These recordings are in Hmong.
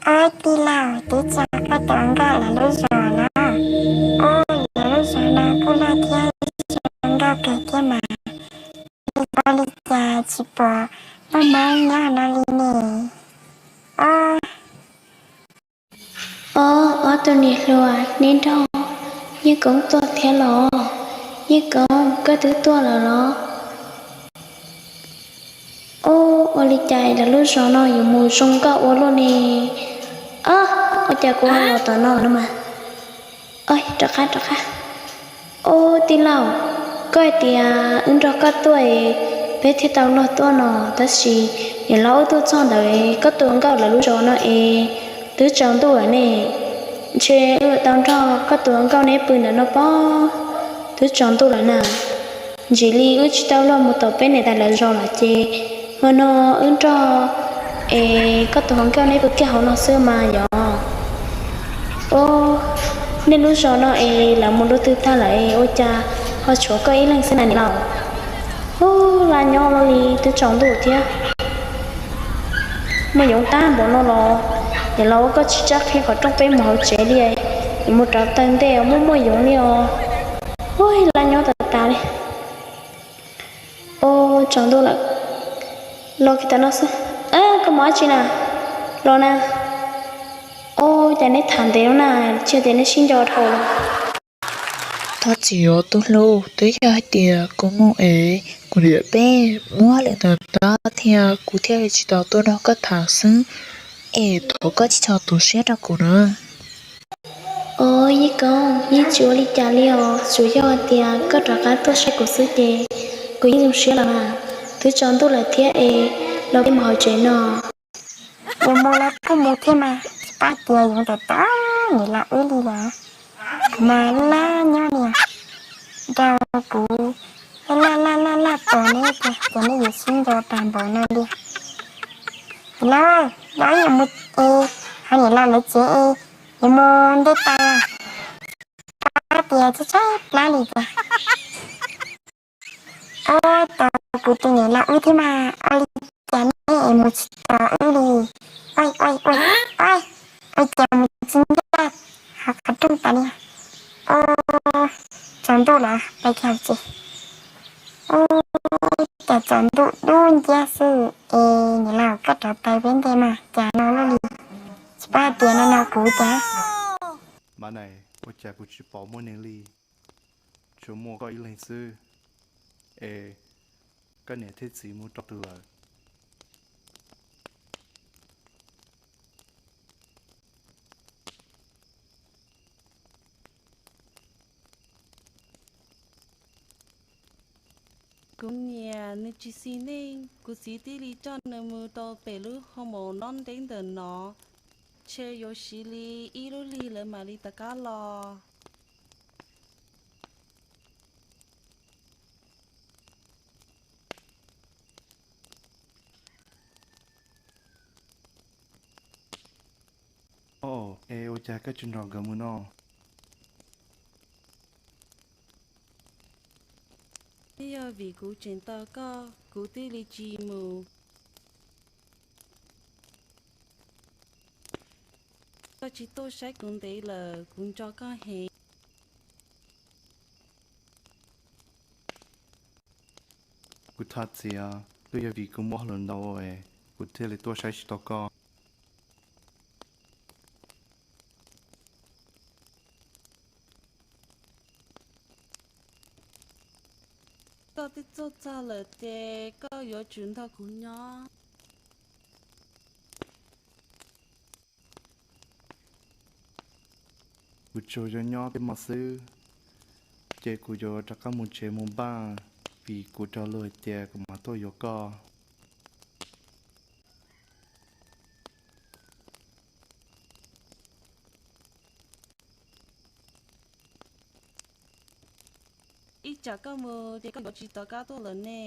Ob tij laug, twb tso koj tus hluas nkauj lawv lub zos no. Ub, lawv lub zos no kuj loj thiab zoo nkauj kawg thiab mas, ua li cas tsis pom Maj Mab nyob no li ne? Ob, ob tug niam hluas, neb nrog Yeej Koob tuaj thiab los? Yeej Koob, koj twb tuaj lawm los? Ub, ua li cas lawv lub zos no yuav mus zoo nkauj ua luaj ne? Ob, ua cas kuv ho los tom no no mas? Rov qab, rov qab. Ub, tij laug, koj hais tias wb nrog koj tuaj es peb thiaj tau luag tuaj no, tab sis niam laus wb tuaj txog ntawd koj tus hluas nkauj lawv lub zos no es twb tsaus ntuj lawm ne. Ntshe wb yuav tau nrog koj tus hluas nkauj neb pw ntawm no pob, twb tsaus ntuj lawm na. Ntsis li wb tsis tau luag mus tom peb niam tais lawv zos lawm ces hmo no wb nrog es koj tus hluas nkauj neb pw kiag hauv no xwb mas yog. Ub, nej lub zos no es lawv mus dua twg tag lawm es ua cas ho tshuav koj ib leeg xwb na niam laus? Ub, laj nyob li twb tsaus ntuj thiab. Muaj yoov tag npaum no los, niam laus koj tsis tsab qhia qhov rooj peb mus hauv tsev li, mus rauv taws ntej muaj muaj yoov li os. Ub, laj nyob tas tas li. Ub, tsaus ntuj lawm, los kiag tom no xwb. Koj mus dab tsi na? Los na. Ub, cas neb tham ntev lub na, tsis tias neb sib nco dhau los? Thov txim os tus hlub, twb yog hais tias kuv mus es kuv niam peb muab lwm tus tod thiab kuv thiaj li tsis tau tuaj nrog koj tham xwb. Es thov koj cia li txhob tu siab rau kuv na. Os, Yeej Koob, yeej tsis ua li cas li os, tsuas yog hais tias koj rov qab tuaj saib kuv xwb ces kuv yeej zoo siab lawm mas. Twb tsaus ntuj lawm thiab es los peb mus hauv tsev no. Yuav mus los kuj mus thiab mas, tsis paub tias yoov tawm tod niam laus wb li lawm. Mas laj nyob li, nrog kuv laj laj laj laj tos neb tiag ces neb yuav sib nco tag npaum no li. Niam laus, los wb yuav mus es, ho niam laus lawv tsev es, yuav mus nte taws, paub tias tshaib tshaib plab li tiag. Ob, tos kuv tus niam laus wb thiab mas, ua li cas neb es mus tsis tos wb li? Ua, ua, ua, ua, ua cas mus tsis ncaj hauv qhov rooj tas li? Ob, tsaus ntuj lawm, pais kiag tsev. Ob, cas tsaus ntuj dub nciab xwb es niam laus koj rauv taws peb ntej mas cas no luaj li, tsis paub hais tias no no kuv cas. Mab nais, ua cas kuv tsis pom muaj neeg li, tsuas muaj koj ib leeg xwb, es koj niam thiab txiv mus rau twg lawm? Kuv niam nws tsis xis neej, kuv txiv thiaj li coj nws mus rau pem lub hoo maum nyob ntev ntawm no, ntshe yuav siv li ib lub hlis lawv mam li rov qab los. Os, es ua cas koj tsis nrog nkawd mus no? Twb yog vim kuv tseem tos koj, kuv thiaj li tsis mus. Koj tsis tuaj saib kuv ntev lawm, kuv nco koj heev. Kuv thov txim, twb yog vim kuv muaj hauj lwm ntau, kuv thiaj li tuaj saib tsis tau koj. Koj twb tuaj txog lawm ces koj yuav tsum nrog kuv nyob. Kuv tsuas yog nyob peb hmo xwb, ces kuv yuav rov qab mus tsev mus npaj, vim kuv rov luag hais tias kuv mam tuaj yuav koj. Ib tsam koj mus ces koj yuav tsis rov qab tuaj lawm ne.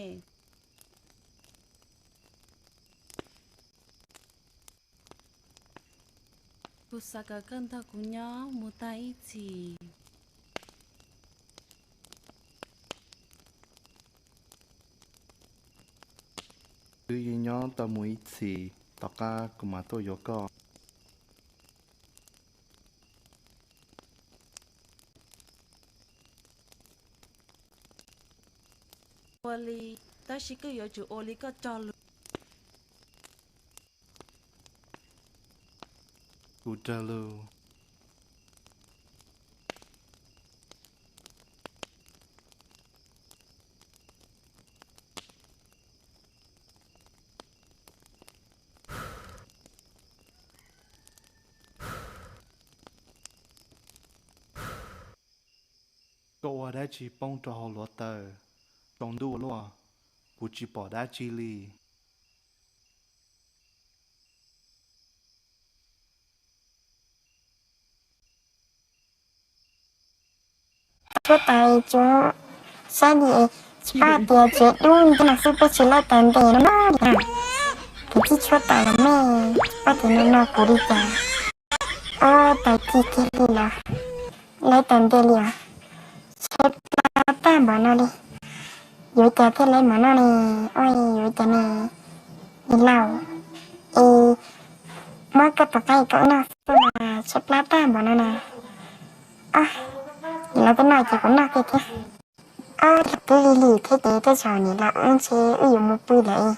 Kuv xav kom koj nrog kuv nyob mus tag ib txhis. Twb yeej nyob tau mus ib txhis, tom qab kuv mam tuaj yuav koj. ua li, tab sis koj yuav tsum ua li koj cog lus. Kuv cog lus. Koj ua dab tsi poob rau hauv hluav taws? Tsaus ntuj ua luaj, kuv tsis pom dab tsi li. Tshuab tais tsuav saib li, tsis paub tias tsev dub ntawm no xwb peb tsis laib taws ntes no no li na. Kuv tib tshuab tais los mej, tsis paub tias no no kuv li cas. Ob tais ci kiag li los laib taws ntes li os. Tsheb plab tag npaum no li, yuav cas thiaj laib mov noj ne? Oj, yuav cas ne? Niam laus, es muab koj tus qaib kom wb noj xwb mas, tsheb plab tag npaum no na. Niam laus twb noj ces kuv noj kiag thiab. Ob, twb lig lig thiab ces tej zaum niam laus wb ntshe wb yuav mus pw lawm.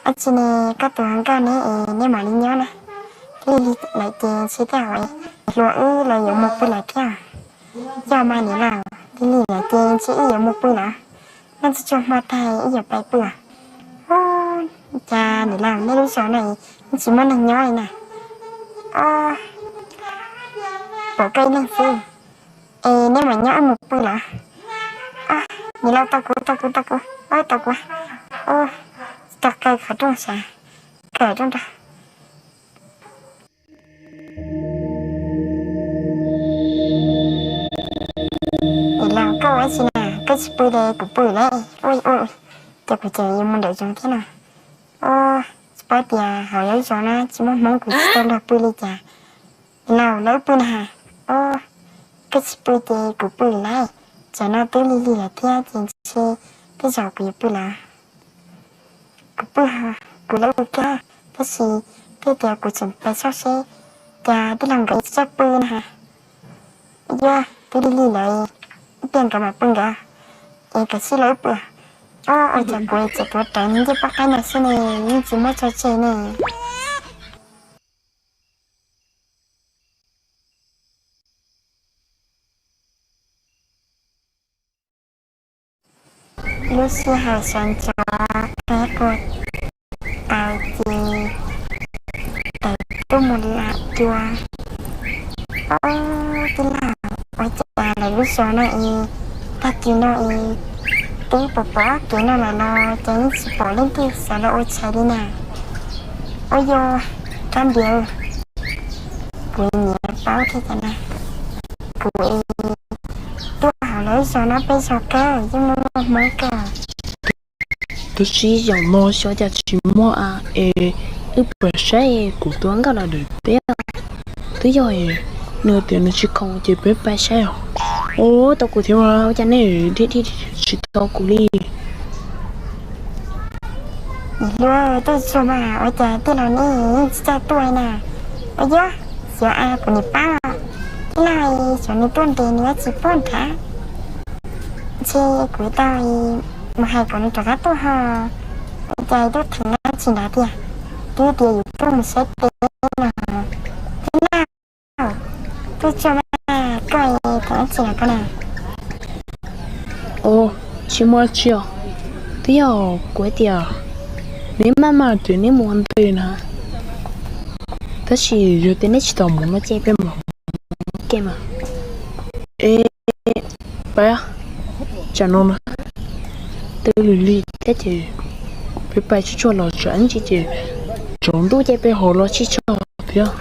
Ab tsi ne, koj tus hluas nkauj neb es neb mam li nyob na. Twb lig lig lawm ces ntshe tej zaum hluas wb los yuav mus pw lawm thiab. Yog mas niam laus, lig lig lawm ces ntshe wb yuav mus pw lawm. Noj tsuag tsuag hmo tag wb yuav pais pw. Ua cas niam laus, neb lub zos no yeej tsis muaj neeg nyob li na. Pom koj ib leeg xwb. Es neb mam nyob wb mus pw lawm. Niam laus, tau kuv, tau kuv, tau kuv, tau kuv. Tau kaw qhov rooj sav, kaw rooj rau. Niam laus, koj ua dab tsi na? Koj tsis pw ces kuv pw lawm. Ua, ua, ces kuv tseem yuav mus nraum zoov thiab no. Ua, tsis paub tias hauv lawv zos na tsis muaj Hmoob, kuv tsis tau luag pw li cas. Niam laus, los wb pw na has. Ua, koj tsis pw ces kuv pw lawm. Tsam no twb lig lig lawm thiab ces ntshe tej zaum kuv yuav pw lawm. Kuv pw, kuv los pw kiag, tab sis twb tias kuv tseem pais soj seb cas tij laug nkawd tsis txawj pw na has. Yog twb lig lig lawm, ib pliag nkawd mam pw nkawd, es kav tsij los wb pw. Ua, ua cas kuv tseem tuav rawv nws ncej poj qaib no xwb ne, yeej tsis muab tso tseg ne. Lub sij hawm sawv ntxov qab quas taws ces tawm tuaj mus lam cua. Ob, tij laug, ua cas lawv lub zos no es tag kis no es twb pom pom kev no lawm los cas yeej tsis pom leej twg xav los ua tshais li na. Ua yog rab npias, kuv nyiam paub thiab cas na. Kuv es tuaj hauv lawv zos no peb zos kawg yeej muaj Hmoob kawg. Tab sis zaum no xyov cas tsis muaj a, es wb pais saib kuv tus hluas nkauj los dawm peb. Twb yog nws tias nws tsis khoom ces peb pais saib os. Ua tau kuv thiab mas, ua cas nej tsis tau kuv li? Niam hluas, tuaj tsuag mas ua cas tij laug neb yeej tsis txawj tuaj na? Ua yog, xyov a, kuv niam pab, tij laug, xyov nws tuaj ntev nws yuav tsis pom nrad. Ntshe kuv tau mus hais kom nws rov qab tuaj ho. Ua cas tuaj theem dab tsi nrad tiag? Twb tias yuav tuaj mus saib peb no. Tij laug, tuaj tsuag mas, koj theem dab tsi lawm koj na? Ua, tsis muaj dab tsi os. Twb yog kuv hais tias neb maj maj ces neb mus ua ntej na. Tab sis yog tias neb tsis tau mus no ces peb mus ke mas. Es pais, tsam no na twb lig lig thiab ces peb pais tsuag tsuag los tsam ib ntsis ces tsaus ntuj ces peb ho los sib tso thiab.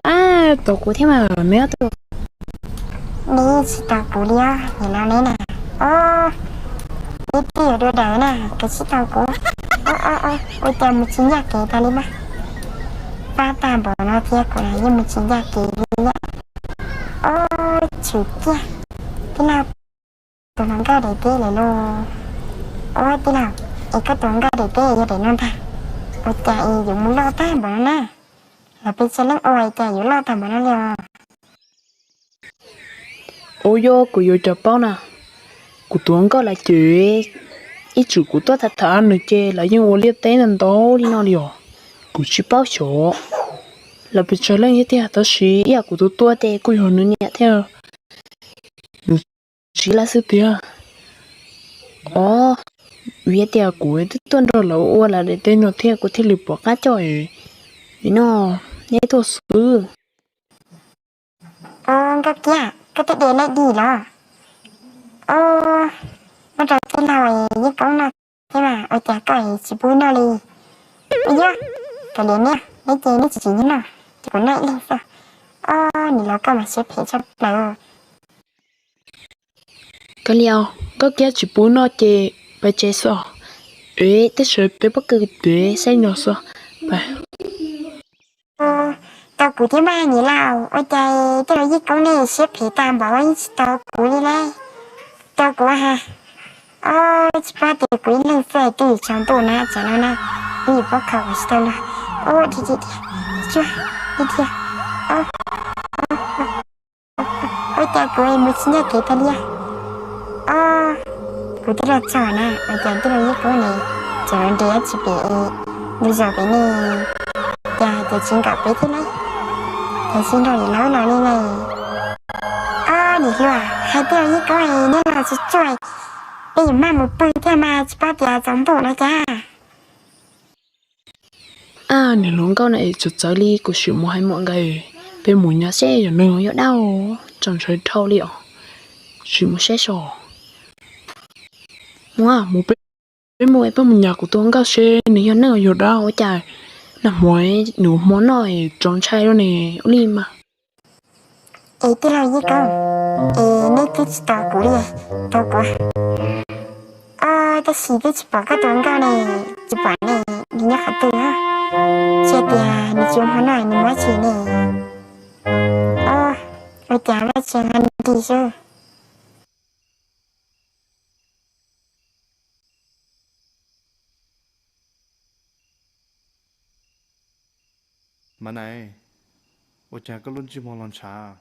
Ab, tau kuv thiab mas neb ob tug. Neb tsis tau kuv li os, nim no neb na. Ob, neb twb yuav dua daws na, koj tsis tau kuv. Ob, ob, ob, ua cas mus tsis ncaj kev tas li mas. Pab tag npaum no thiab kuv yeej mus tsis ncaj kev li na. Ob, tshwm kiag, tij laug, tus hluas nkauj daim teb lawm lauj. Ob, tij laug, es koj tus hluas nkauj daim teb yog daim no ntag. Ua cas es yuav mus loj tag npaum no na? Los peb txhua leej ua cas yuav loj tag npaum no li os? Ua yog kuv yuav cov paub na, Kuv tus hluas nkauj lawv ces ib tsam kuv tuaj tham tham nws ces lawv yeej ua liaj teb ntau ntau li no li os. Kuv tsis paub xyov lawv pes tsawg leej thiab tiag, tab sis ib yam kuv tus tuaj ces kuj yog nws niam thiab nws txiv lawv xwb tiag. Os, vim tias kuv twb tuaj nrog lawv ua lawv daim teb no thiab kuv thiaj li pom qab coj es no neb tuaj xwb. Os, Nkauj Kiab, koj twb de lawv dim los? Os, muab rau tij laug Yeej Koob noj thiab mas ua cas koj tsis pub noj li? Ua yog, kav liam niaj, neb ces neb tsis tsim nyog noj, ces kuv noj ib leeg xwb. Os, niam laus koj mas siab phem tshaj plaws. Kav liam, Nkauj Kiab tsis pub noj ces pais tsev xwb. Es tej zaum peb pob kws twv saib no xwb. Tau kuv thiab mas niam laus, ua cas tij laug Yeej Koob nej siab phem tag npaum yeej tsis tau kuv li lauj? Tau kuv ha. Os, tsis paub tias kuv ib leeg xwb twb yuav tsaus ntuj na, tsam no na, twb yuav pob kws tsis tau los. Os, dhia dhia dhia, tsuag, dhia dhia. Os, ua cas kuv mus tsis ncaj kev tag li. Os, kuv twb los txog na, ua cas tij laug Yeej Koob ne, tseem los nres dab tsi pem, nws zaum pem ne, cas hais tias tsis nkaum peb thiab lauj, cas tsis nrog niam laus los li ne. Os, niam hluas, hais tij laug Yeej Koob neb los tsuag tsuag, peb yuav maj mus pw thiab mas tsis paub tias tsaus ntuj no cas. Niam hluas nkauj no es txawv txawv li, kuv sim mus hais muam nkawd, peb mus nyas seb yog neeg yog dab, txaus ntshai dhau li os. Sim mus saib so. Mus, mus, peb mus, peb mus nyas kuv tus hluas nkauj seb nws yog neeg yog dab ua cas nag hmo nws hmo noj txaus ntshai li ne, ua li mas. Es tij laug Yeej Koob, es neb twb tsis tos kuv li, tos kuv. Os, tab sis twb tsis pom koj tus hluas nkauj ne, tsis pom ne, nws nyob qhov twg? Tsis tias nws tsis hmo noj nws mus dab tsi ne? Os, ua cas vaj tsev ho nrig xwb. Mas Nais, ua cas koj lub ntsej muag los ntshav?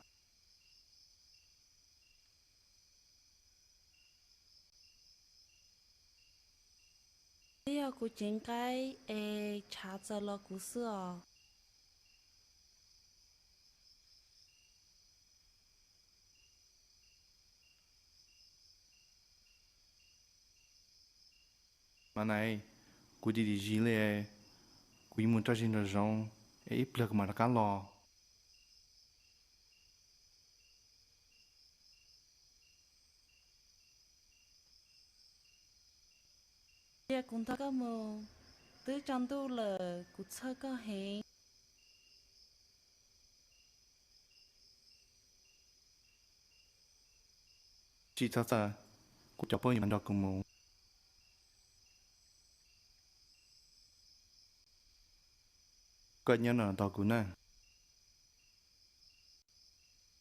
Twb yog kuv cev nqaij es tshav txaws los kuv xwb os. Mas Nais, kuv dim dim zis li, kuv yuav mus rau zis nraum zoov es ib pliag kuv mam rov qab los. Cia kuv nrog koj mus, twb tsaus ntuj lawm kuv txhawj koj heev. Tsis txhob txhawj, kuv cov phooj ywg nrog kuv mus. Koj nyob no tos kuv na.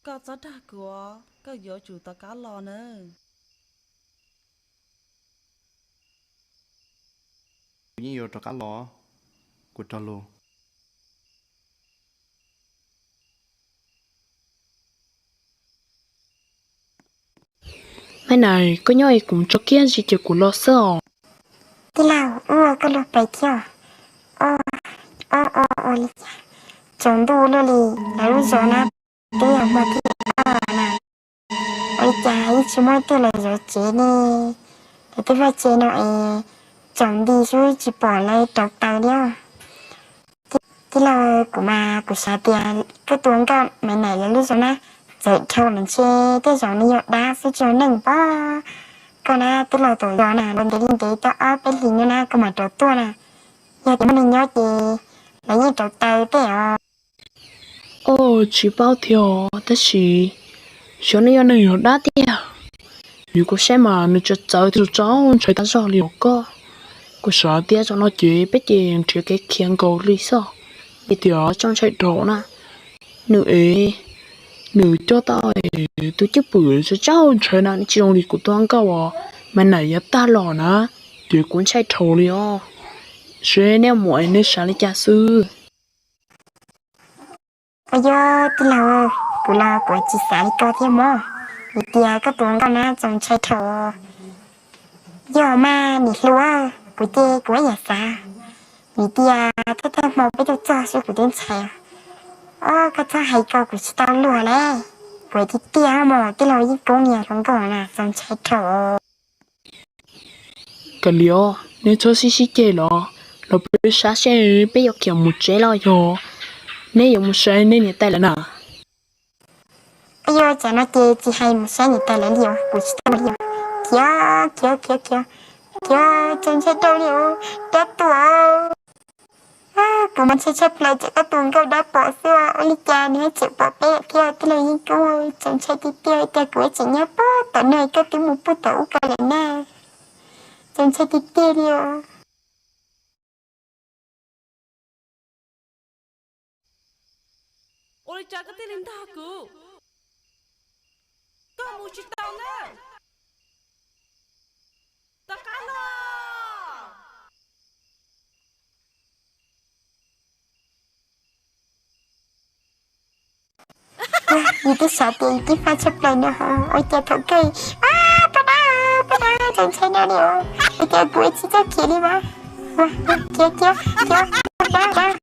Koj txhob dag kuv, koj yuav tsum rov qab los nawb. Kuv yeej yuav rov qab los, kuv rog lus. Maiv Nais, koj nyob es kuv tso kiag ntsis ces kuv los xwb os. Tij laug, ua koj luag pais thiab. Ua li cas tsaus ntuj luaj li, lawv lub zos na twb yog hmo thib ob na, ua li cas yeej tsis muaj ib tug los zov tsev ne? Lawv tej vaj tsev no es tsaus nti xwb tsis pom lawv rauv taws li os. Tij laug, kuv mas kuv xav tias koj tus hluas nkauj Maiv Nais lawv lub zos na, txawm dhau los ntshe tej zaum nws yog dab xwb tsis yog neeg pob. Koj na twb los tom zos na los ntev li ntev tau ob peb hlis no na koj mam rov tuaj na. Yog tias muaj neeg nyob ces lawv yeej rauv taws tej os. Os, tsis paub thiab os, tab sis xyov nws yog neeg yog dab tiag. Vim kuv saib mas nws txawv txawv thiab txaus ntshai tag zog li os koj. Kuv xav tias zaum no ces peb ces nrhiav kev khiav nkaus li xwb, vim tias txaus ntshai dhau na. Nws es, nws coj tau tus cwj pwm txaus ntshai na, nws tsis zoo li kuv tus hluas nkauj uas Maiv Nais yav tag los na, ces kuv ntshai dhau li os. Seb nej muam es nej xav li cas xwb. Ua yog tij laug, kuv los kuv tsis xav li koj thiab mog, vim tias koj tus hluas nkauj na txaus ntshai dhau. Yog mas niam hluas, kuv ces kuv ib yam xav, vim tias thawj thawj hmo peb tuaj txog xwb kuv twb ntshai. Os, koj txhob hais ko, kuv tsis tau luag lawm, kuv tiag tiag mas tij laug Yeej Koob niag hluas nkauj na, txaus ntshai dhau. Kav liam, neb txhob sib sib ceg los, los peb saib seb peb yuav khiav mus tsev los yog neb yuav mus saib neb niam tais lawv na. Yog tsam no ces tsis hais mus saib niam tais lawv li os, kuv tsis tau li os. Khiav, khiav, khiav, khiav, khiav, txaus ntshai dhau li os, dab tuag. Kuv mas ntshai tshaj plaws tsam koj tus nkauj dab pom xwb, ua li cas nws tseem pom peb thiab, tij laug Yeej Koob, txaus ntshai tiag tiag, cas kuv tseem nyob puag tom no koj twb mus puag tom ub ko lawm na. Txaus ntshai tiag tiag li os. Ua li cas koj thiaj li ntag kuv? Koj mus tsis tau na. Rov qab los. Yus twb xav tias yus twb faj tshaj plaws no, ua cas thaum kawg, pab dab, pab dab, txaus ntshai no li os, ua cas kuv tsis txawj khiav li mas. Khiav, khiav, khiav, pab dab, pab dab.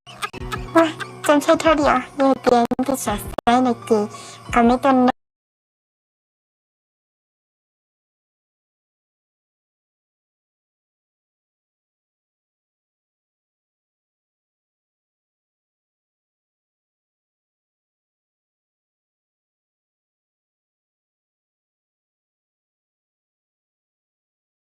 Txaus ntshai dhau li os, yog hais tias nej twb xav saib no ces comment tuaj no.